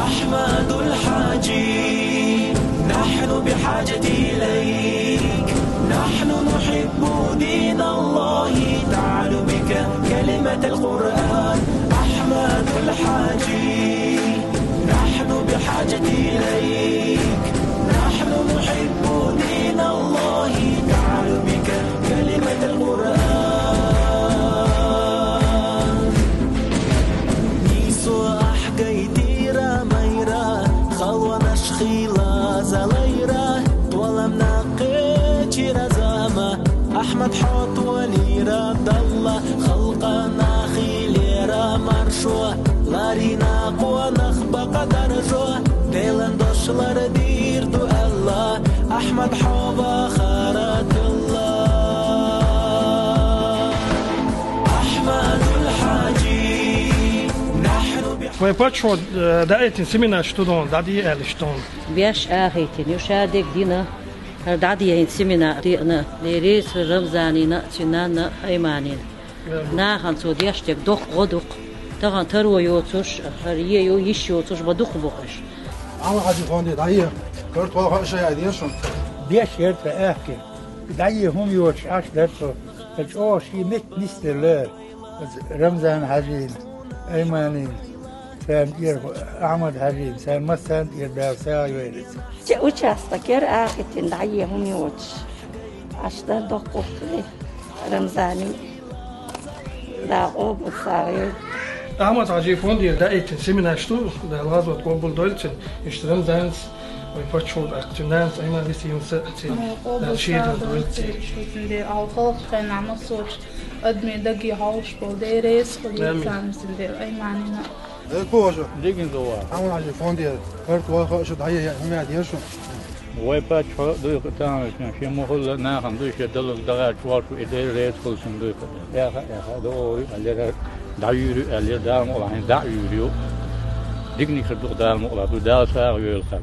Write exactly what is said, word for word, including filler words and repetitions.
أحمد الحاجي، نحن بحاجة إليك، نحن نحب دين الله، تعال بك كلمة القرآن. أحمد الحاجي، نحن بحاجة إليك، نحن نحب دين الله، تعال بك كلمة القرآن. Нийсо ахьгай тӀера майра, халонаш хийла залайра, толамна кхечира зама, Ахьмад хьо толийра Далла, халкъана хийлера маршо, ларийна къонах бакъдар жо, Делан дош лардийр ду аьлла, Ахьмад хьо вахара тилла. أحمد الحاجي، نحن بحاجة Вай паччахьо, э, дӀаэттина семенаш ду дона, дӀадехьа аьлча дона. Беш ахийтина, ю шадерг дина, хӀара дӀадехьа семена деана, леррис Рамзанина, цуьнанна, Айманина. Нахана цо деш дерг доккха гӀо ду-кх. Тахан таро йоцуш, хӀара е йо, йиш йоцуш, ма дукха бу-кх уьш. Алла хьажи фонде дӀае, карт ваха ша яй дешун. Беш ярта аьхки. ДӀае хӀума йоцуш Ӏаш дар цо. Сан чӀогӀа ший метта нисделла. Рамзан хьажин, Айманин, царна тӀера Ахьмад хьажин, царна массарна тӀера Дала сагӀа йойла. Че участок яр ахийтина дӀае хӀума йоцуш. Ӏаш дар доккхуххили, Рамзани. Да, къобал сагӀа йойла. Ахьмад хьажи фондера дӀаэттина семенаш ду, Дала гӀазот къобал дойла цун, иштта Рамзанца, вай паччахьо, тӀаккха цуьнан нанас Айман Висимас, церан, Дала шедар дойла церан. Алла халкъ хенахь массочу адамийн даге хьовш болу Дела реза хуьлийла царна, Дела Айманина. Э, кожа. Дигна дова. Ахьмад хьажи фонде, карт ваха ша дӀае, хӀума яй дешун. Вай паччахьо дуй-кх тахана, шен мухӀалла нахана дуй, шен далург даха чохь шу и Дела реза хуьлу шуна дуй-кх. Эхьа, эхьа, догӀур ю аьллера, дӀаюьйр ю аьллера, Дала мукъалахь, хӀинца дӀа а юьйр ю. Диканиг хир ду-кх Дала мукъалахь, ду Дала сагӀа йойла хӀара.